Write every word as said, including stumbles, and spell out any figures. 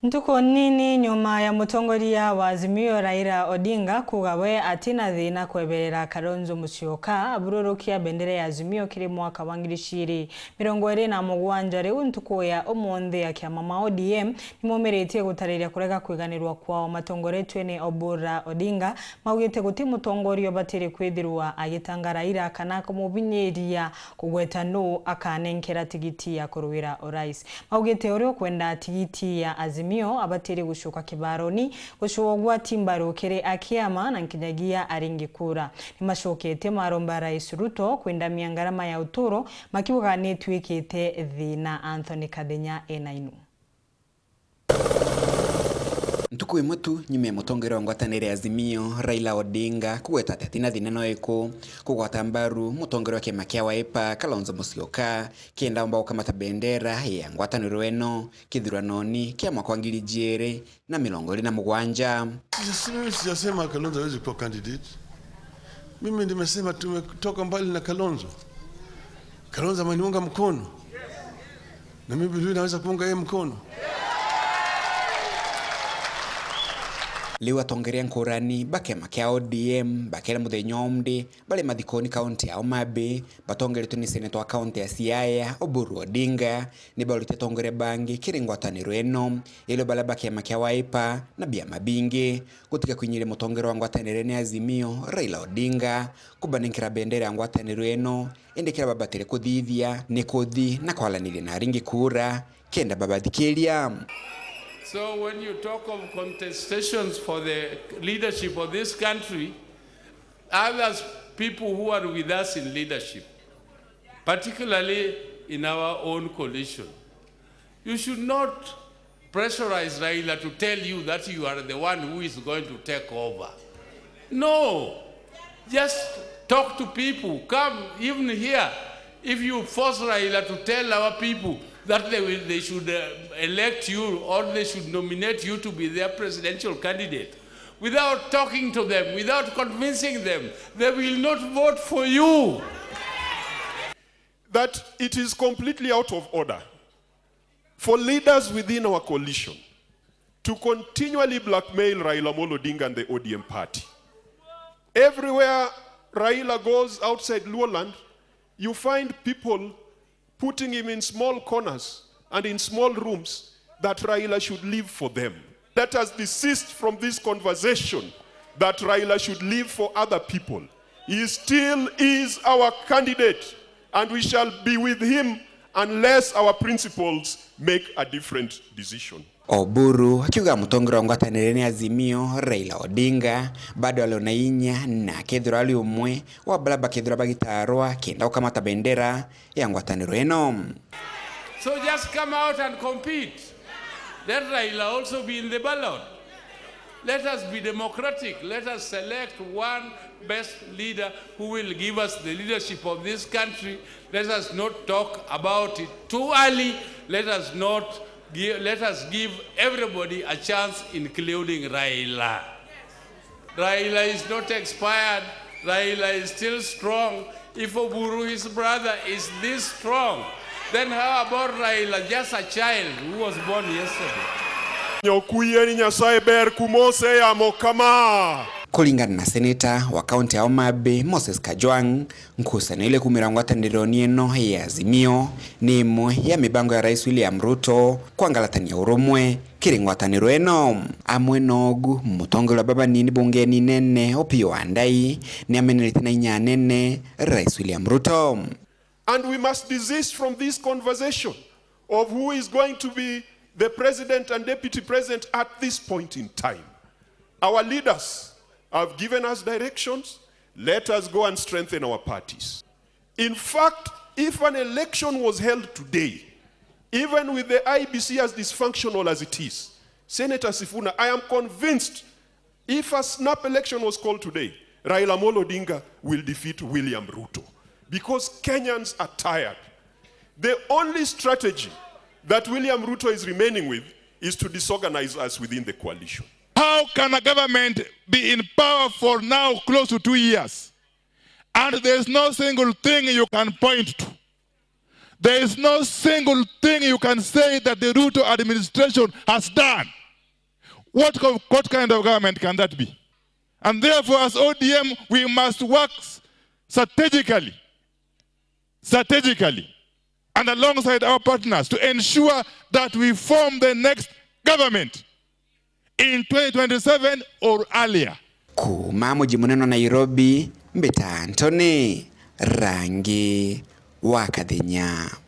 Ntuku nini nyuma ya mutongoria wa Azimio Raila Odinga kuuga we atina thina kweberera Kalonzo Musyoka abururukia bendera ya Azimio kiri mwaka wa ngiri ciiri mirongo iri na mugwanja, riu ntuku ya umunthi akiama ma O D M nimumiritie gutariria kurega kwiganirwa kwao matongoretue ni Obura Odinga. Maugite guti mutongoria ubatiri kwithirwa agitanga Raila kana kumubinyiria kugweta nuu akanenkera tigiti ya kuruira urais. Maugite uria ukwenda tigiti ya Azimio abatiri gucoka kibaroni gucua ugwati mbaru kiri akiama na nkinyagia aringi kura. Nimacoketie maromba Rais Ruto kwindamia ngarama ya uturo, makiuga nituikite thina. Anthony Kathenya ena inu. Ntuku imwe tu nyuma ya mutongoria wa ngwataniro ya Azimio, Raila Odinga, kugweta ati atina thina no iku kugwata mbaru mutongoria wa kiama kia Wiper, Kalonzo Musyoka, kenda omba gukamata bendera ya ngwataniro ino kithuranoni kia mwaka wa ngiri ijiri na mirongo iri na mugwanja. Sisi, mimi sijasema Kalonzo hawezi kuwa candidate. Mimi nimesema tumetoka mbali na Kalonzo. Kalonzo ameniunga mkono. Na mimi vile vile naweza kuunga yeye mkono. Riu atongeria nkurani ba kiama kia O D M bakere muthenya umdi bari mathikoni kaunti ya Homa Bay, batongeretwe ni seneta wa kaunti ya Siaya, Oburu Odinga, ni barutite atongeria bangi kiri ngwataniro ino, irio baria ba kiama kia Wiper na biama bingi. Gutiga kwinyiria mutongeria wa ngwataniro ino ya Azimio, Raila Odinga, kubanenkera bendera ya ngwataniro ino, indi kiria babatire kuthithia ni kuthi na kwaraniria na aringi kura kenda babathikiria. So when you talk of contestations for the leadership of this country, others, people who are with us in leadership, particularly in our own coalition, you should not pressurize Raila to tell you that you are the one who is going to take over. No. Just talk to people. Come, even here, if you force Raila to tell our people that they will, they should, uh, elect you or they should nominate you to be their presidential candidate, without talking to them, without convincing them, they will not vote for you. That it is completely out of order for leaders within our coalition to continually blackmail Raila Amolo Odinga and the O D M party. Everywhere Raila goes outside Luoland, you find people putting him in small corners and in small rooms that Raila should live for them. Let us desist from this conversation that Raila should live for other people. He still is our candidate and we shall be with him unless our principles make a different decision. Oburu akiuga mutongeria wa ngwataniro ni Azimio, Raila Odinga, bado ari na inya na akethirwa ari umwe wa baria bakethirwa bagitarwa kenda gukamata bendera ya ngwataniro ino. So just come out and compete. Let Raila also be in the ballot. Let us be democratic. Let us select one best leader who will give us the leadership of this country. Let us not talk about it too early. Let us not give, let us give everybody a chance, including Raila. Raila is not expired. Raila is still strong. If Oburu, his brother, is this strong, then how about Raila, just a child who was born yesterday? Nyokuieni Nyasaye ber kumose ya mokama. Kuringana na seneta wa kaunti ya Homa Bay, Moses Kajwang', ngucanio ile kumira ngwatanironi ino ya Azimio ni imwe ya mibango ya Rais William Ruto kwangalatania urumwe kiri ngwataniro ino. Amwe nogu, mutongeria wa babanini bungeni nene Opiyo Wandayi ni amenerete na inya nene Rais William Ruto. And we must desist from this conversation of who is going to be the president and deputy president at this point in time. Our leaders have given us directions. Let us go and strengthen our parties. In fact, if an election was held today, even with the I E B C as dysfunctional as it is, Senator Sifuna, I am convinced if a snap election was called today, Raila Amolo Odinga will defeat William Ruto because Kenyans are tired. The only strategy that William Ruto is remaining with is to disorganize us within the coalition. How can a government be in power for now close to two years and there is no single thing you can point to? There is no single thing you can say that the Ruto administration has done. What, co- what kind of government can that be? And therefore, as O D M, we must work strategically, strategically, and alongside our partners to ensure that we form the next government in twenty twenty-seven or earlier. Kuuma muji munene wa Nairobi, mbita Anthony Rangi wa Kathenya.